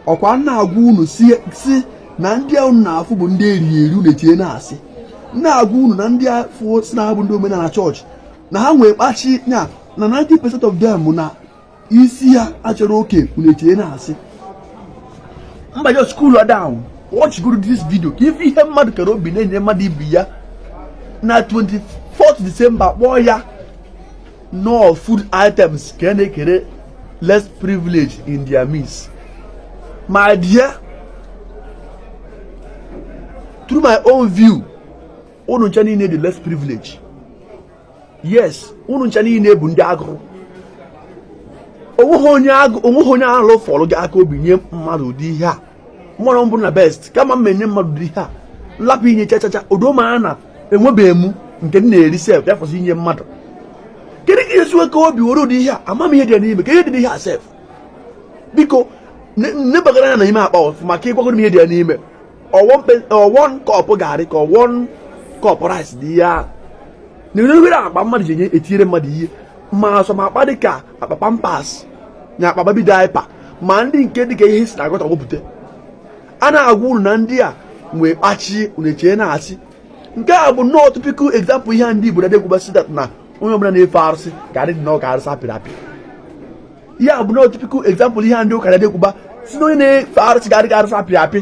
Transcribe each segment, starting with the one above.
Ọkwa m na-agwa unu si na ndị a unu na-afụ bụ ndị eriri eri, unu etinye na-asị. M na-agwa unu na ndị afụ si na-abụ ndị omenala chọọchị na ha nwee kpachi ya na 90% of them na isi ha achọrọ oke, unu etinye na-asị. Mba, just cool down, watch go this video ka ife ihe mmadụ kere obi na-enye mmadụ ibi ya na 24th December, kpọọ ya no food items ka a na-ekere less privilege in their midst. My dear, through my own view, unu ncha niile dị less privilege. Yes, unu ncha niile bụ ndị agụrụ. Onweghị onye agụ, onweghị onye alụ fọrọ gị aka obi nye mmadụ ụdị ihe a. Mmadụ mbụ na best kama m enye mmadụ ụdị ihe a, nlapụ inye chachacha odoma na enwebeghị m nke m na-eri sef, ya fọsị inye mmadụ. Kedu ka esi ka obi were ụdị ihe a? Ama m ihe dị ya n'ime, ka ihe dị n'ihe a sef. Biko, nebagara anya na ime akpa ọfụma ka ịgwagoro m ihe dị ya n'ime. Ọ one cup garị ka ọ one cup rice dị ihe ahụ na ewere akpa mmadụ ji enye etinyere mmadụ ihe, ma asọ ma akpa dịka akpa Pampers na akpa baby diaper, ma ndị nke dịka ihe si na agọta wepụta. A na-agwa unu na ndị a nwee kpachi, unu echee na-asị. Nke a bụ nnọọ typical example ihe a ndị Igbo na-ekwubasị that na onye ọbụla na-efe arụsị ga-adị nnọọ ka arụsị apịrị apị. Ihe a bụ nnọọ typical example ihe a ndị ụka na-ekwuba si na onye na-efe arụsị ga-adị ka arụsị apịrị apị.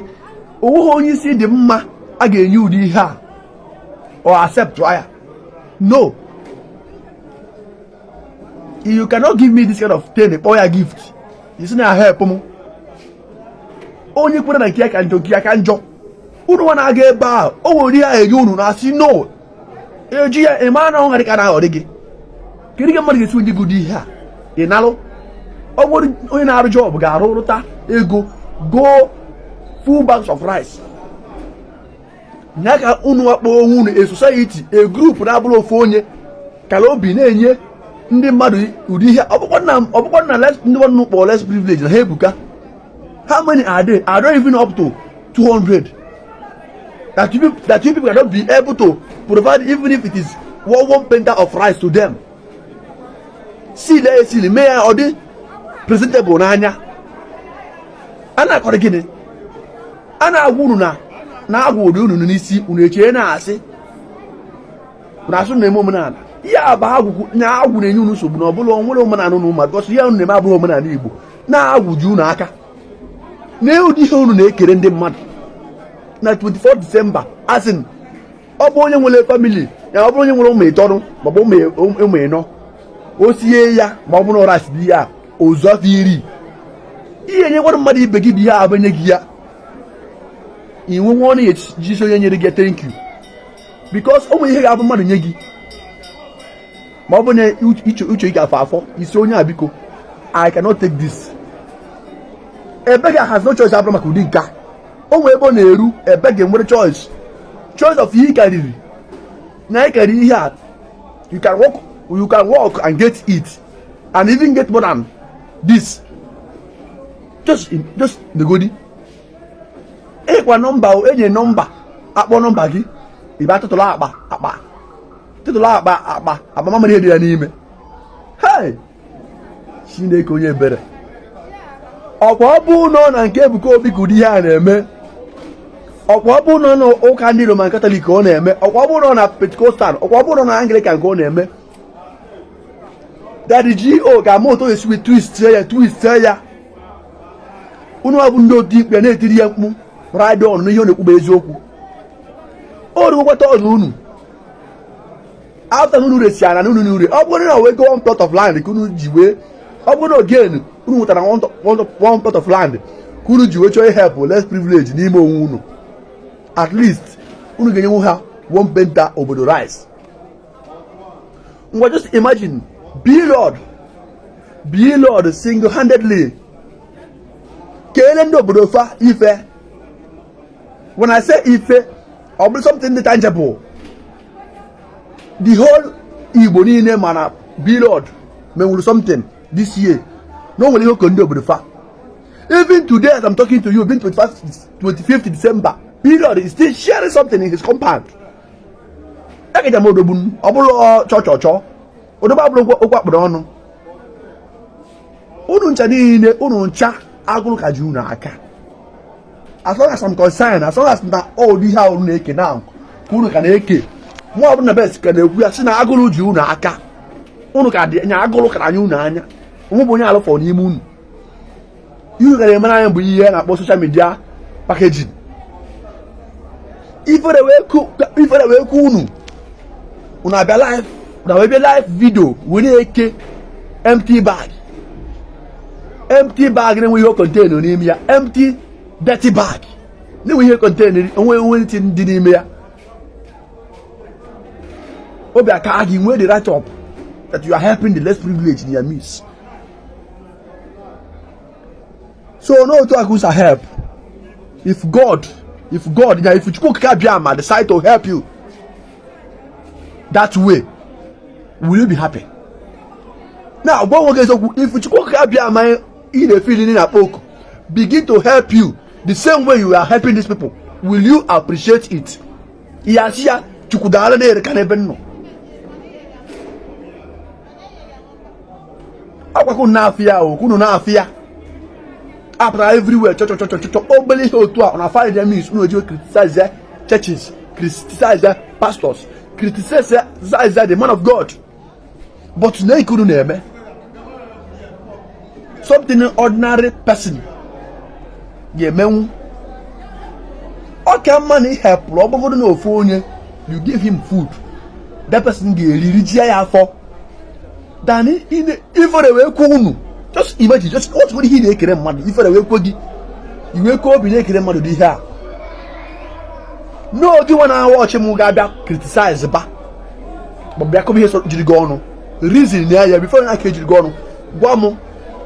Onweghị onye isi dị mma a ga-enye ụdị ihe a or accept ya. No, you cannot give me this kind of thing, kpọọ ya gift. You si na help m. Onye kwere na nke ya ka njọ, nke ya ka njọ. Unu nwa na-aga ebe a, o nwere ihe a enye unu na-asị no, eji ya eme na ọ ka na-aghọrị gị. Kedu ka mmadụ ga-esi onye gị ụdị ihe a ị nalụ? Ọ bụrụ onye na-arụ job ga-arụ rụta ego go full bags of rice ya ka unu wakpo onwe unu, a society, a group na-abụrụ ofu onye kara obi na-enye ndị mmadụ ụdị ihe. Ọ bụkwa na ndị nwanne kpọrọ less privilege na ha ebuka. How many are they? Are they even up to 200 that you people cannot be able to provide, even if it is one one painter of rice to them? Seal ya, seal mee ya ọ dị presentable n'anya. A na-akọrọ gịnị? A na-agwa unu na na-agwa ụdị unu n'isi, unu echee na-asị unu asụ na-eme omenala. Ihe a bụ agwụ na agwụ na-enye unu nsogbu na ọ bụla nwere omenala unu ma because ihe unu na-eme abụghị omenala Igbo. Na-agwụ ji unu aka na ụdị ihe unu na-ekere ndị mmadụ na 24 December. Asị ọ bụ onye nwere family ya, ọ bụrụ onye nwere ụmụ ịtọrụ maọbụ ụmụ ịnọ, o sie ya, ma ọ bụrụ na rice dị ya ozu afọ 10, ihe enyekwara mmadụ ibe gị bụ ihe a bụ gị ya inwe nwa ọnụ ya ji onye nyere gị thank you, because o nwere ihe ga-abụ mmadụ nye gị, ma ọ bụ na uche uche ị ga-afọ afọ isi onye a, biko, I cannot take this. Ebe ga has no choice abụrụ maka ụdị nke a. O nwere ebe ọ na-eru ebe ga-enwere choice, choice of ihe ị karịrị na ị karịrị ihe a. You can work, you can work and get it and even get more than this. Just negodi ịkwa nọmba o enye nọmba, akpọ nọmba gị, ịba tụtụrụ akpa akpa, tụtụrụ akpa akpa akpa mamịrị ihe dị ya n'ime. Hey, Chineke onye ebere! Ọkwa ọ bụ nọ na nke Ebuka Obi ka ụdị ihe a na-eme? Ọkwa ọ bụ nọ n'ụka ndị Roman Catholic ka ọ na-eme? Ọkwa ọ bụ nọ na Pentecostal? Ọkwa ọ bụ nọ na Anglican ka ọ na-eme? Daddy G.O ga-ama otu o esi wee twist ya, twist ya. Unu bụ ndị otu ikpe na-etiri ya mkpu ride on n'ihe ọ na-ekwu bụ eziokwu. O rugokwata ọdụ unu after unu resi ana na unu ure. Ọ bụrụ na wee go one plot of land ka unu ji wee, ọ bụrụ na again unu nwetara one plot of land ka unu ji wee chọọ help less privilege n'ime onwe unu, at least unu ga-enyenwu ha one painter obodo rice. Ngwa, just imagine Blord, Blord single-handedly keele ndị obodo fa ife. When I say ife, ọ bụrụ something dị tangible, the whole Igbo niile mana Blord menwuru something this year na o nwere ihe oko ndị obodo fa. Even today as I'm talking to you, being 25 25th December, Blord is still sharing something in his compound. Ekeja m odogbu, ọ bụrụ chọ chọ chọ odogbu, abụrụ okwu akpụrụ ọnụ. Unu ncha niile, unu ncha agụrụ ka ji unu aka. As long as I'm concerned, as long as na ọ dị ihe ahụ na-eke now ka unu ka na-eke, mụ ọ bụ na best ka na-ekwu ya sị na agụrụ ji unu aka, unu ka dị anya, agụrụ kara anya unu anya. Onwe bụ onye alụfọ n'ime unu. Ihe gara emere anyị bụ ihe a na-akpọ social media packaging. Ifere wee kwu unu, unu abịa live na wee bịa live video wee na-eke empty bag, empty bag na-enweghị ihe contain n'ime ya, empty dirty bag na-enweghị ihe contain, onwe onwe dị n'ime ya. Obi aka gị nwee the right up that you are helping the less privileged in your midst. So n'otu aka usa help. If God ya, if Chukwu Okike Abịama decide to help you that way, will you be happy? Now gwa nwoke eziokwu, if Chukwu Okike Abịama ị na-efili na akpọ oku begin to help you the same way you are helping these people, will you appreciate it? Ya asị ya, Chukwu daalụ na-ere ka n'ebe m nọ. Akwakọ na-afịa o kwunu na-afịa apụtara everywhere chọ chọ chọ chọ chọ obere ihe otu a na find them means unu ejiwe criticize churches, criticize pastors, criticize the man of God. But na ike unu na-eme something ordinary person ga-emenwu. Ọ ka mma na ihepụrụ ọ bụrụ na ofu onye, you give him food, that person ga-eri rijie ya afọ than ifere wee kwuo unu. Just imagine, just what ihe ị na-ekere mmadụ, ifere wee kwe gị iwe kwe obi na-ekere mmadụ n'ihe a. N'oge nwa na-awa ọchị m ga-abịa criticize ba ma bịa kọba ihe jiri gị ọnụ, reason na ya before na aka ejiri gị ọnụ. Gwa m,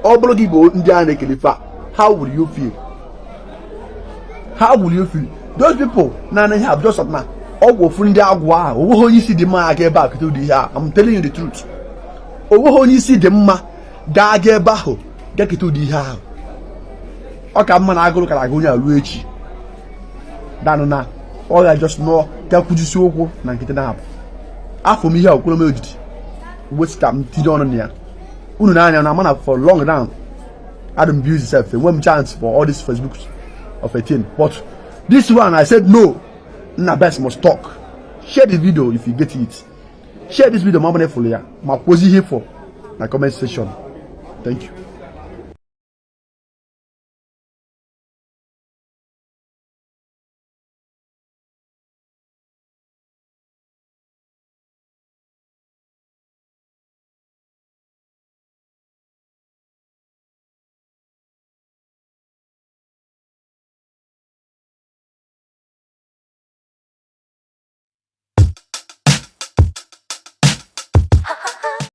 ọ bụrụ gị bụ ndị a na-ekele fa, how will you feel? How will you feel? Those people na-anaghị have just na ọgwụ ofu ndị agwụ ahụ, onweghị onye isi dị mma aga ebe a kete ụdị ihe a. I'm telling you the truth. Onweghị onye isi dị mma ga-aga ebe ahụ ga kete ụdị ihe ahụ. Ọ ka mma na agụrụ kara aga onye a ruo echi danụ na ọ ga just nọ gakwujisi ụkwụ na nkịtị na-abụ afọ m ihe a okwuru m ojidi wesi ka m tinye ọnụ na ya. Unu na-anya na ama na for long now I don't busy self, enwe m chance for all this Facebook of a thing, but this one I said no, Nna Best must talk. Share the video if you get it. Share this video ma ọ bụrụ na ịfụrụ ya, ma kwuozi ihe ịfụ na comment section. Thank you.